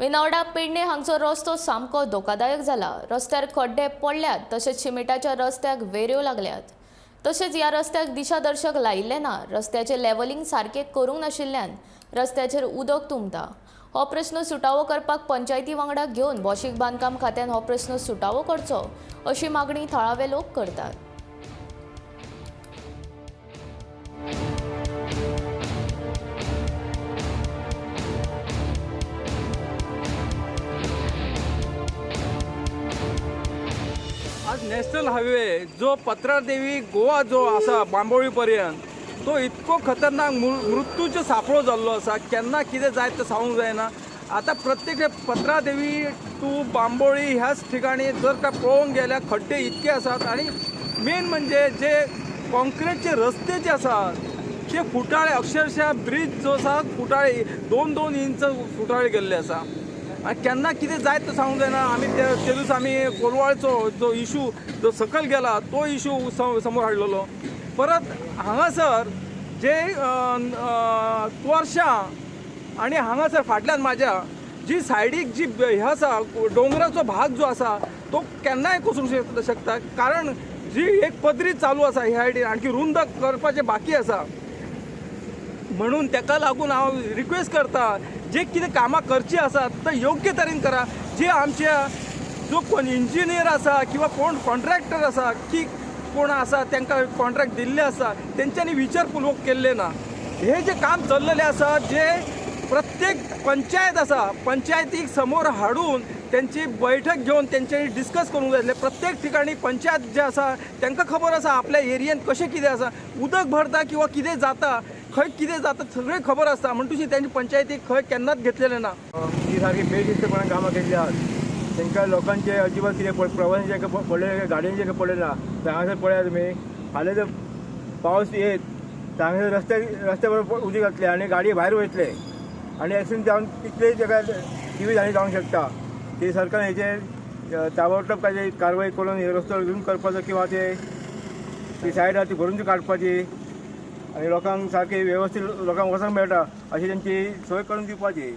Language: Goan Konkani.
विनोर्डा पेडणे हांगचो रस्तो सामको धोकादायक जाला. रस्त्यार खड्डे पडल्यात तशेंच शिमिटाच्या रस्त्याक वेऱ्यो लागल्यात. तशेंच ह्या रस्त्याक दिशादर्शक लायिल्ले ना. रस्त्याचें लेवलिंग सारकें करूंक नाशिल्ल्यान रस्त्याचेर उदक तुंबता. हो प्रश्न सुटावो करपाक पंचायती वांगडा घेवन भौशीक बांदकाम खात्यान हो प्रश्न सुटावो करचो अशी मागणी थळावे लोक करतात. आज नॅशनल हायवे जो पत्रादेवी गोवा जो आसा बांबोळी पर्यंत तो इतको खतरनाक मृत्यूचो सापळो जाल्लो आसा. केन्ना कितें जायत तें सांगूंक जायना. आतां प्रत्येक पत्रादेवी टू बांबोळी ह्याच ठिकाणी जर काय पळोवंक गेल्यार खड्डे इतके आसात आनी मेन म्हणजे जे कॉन्क्रिटचे रस्ते जे आसात ते फुटाळे, अक्षरशः ब्रीज जो आसा फुटाळे 2-2 इंच फुटाळे गेल्ले आसा. आनी केन्ना कितें जायत तें सांगूंक जायना. आमी ते दिसा आमी कोलवाळचो जो इशू जो सकयल गेला तो इशू समोर हाडलेलो. परत हांगासर जे तोरशां आनी हांगासर फाटल्यान म्हाज्या जी सायडीक जी हे आसा दोंगराचो भाग जो आसा तो केन्नाय कोसळूंक शकता. कारण जी एक पदरी चालू आसा ह्या सायडीन आणखी रुंद करपाचें बाकी आसा. म्हणून ताका लागून हांव रिक्वेस्ट करता जे कितें कामां करचीं आसात ते योग्य तरेन करा. जे आमच्या जो कोण इंजिनियर आसा किंवा कोण कॉन्ट्रॅक्टर आसा की कोण आसा तांकां कॉन्ट्रॅक्ट दिल्ले आसा तेंच्यांनी विचारपूर्वक केल्लें ना. हे जे काम चल्लेलें आसा जे प्रत्येक पंचायत आसा पंचायतीक समोर हाडून तेंची बैठक घेवन तेंच्यांनी डिस्कस करूंक जाय आसलें. प्रत्येक ठिकाणी पंचायत जे आसा तांकां खबर आसा आपल्या एरियेंत कशें कितें आसा, उदक भरता किंवा कितें जाता, खंय कितें जाता सगळें खबर आसता. म्हण तुजी तेंची पंचायतीक खंय केन्नाच घेतलेलें ना. ही सारकी बेशिस्तपणान कामां केल्ली आहात. तांकां लोकांचे अजिबात कितें प्रवाशांचें पडलें, गाडयांचें कांय पडलें ना. हांगासर पळयात तुमी, फाल्यां जर पावस येत हांगासर रस्त्या बरोबर उदक जातलें आनी गाडी भायर वयतले आनी एक्सिडंट जावन कितलेय ताका जिवीत हानी जावंक शकता. ते सरकारान हेचेर ताबडतोब काय कारवाय करून हे रस्तो रुंद करपाचो किंवा ते सायड आहा ती भरून काडपाची आनी लोकांक सारकी वेवस्थीत लोकांक वचोंक मेळटा अशी तेंची सोय करून दिवपाची.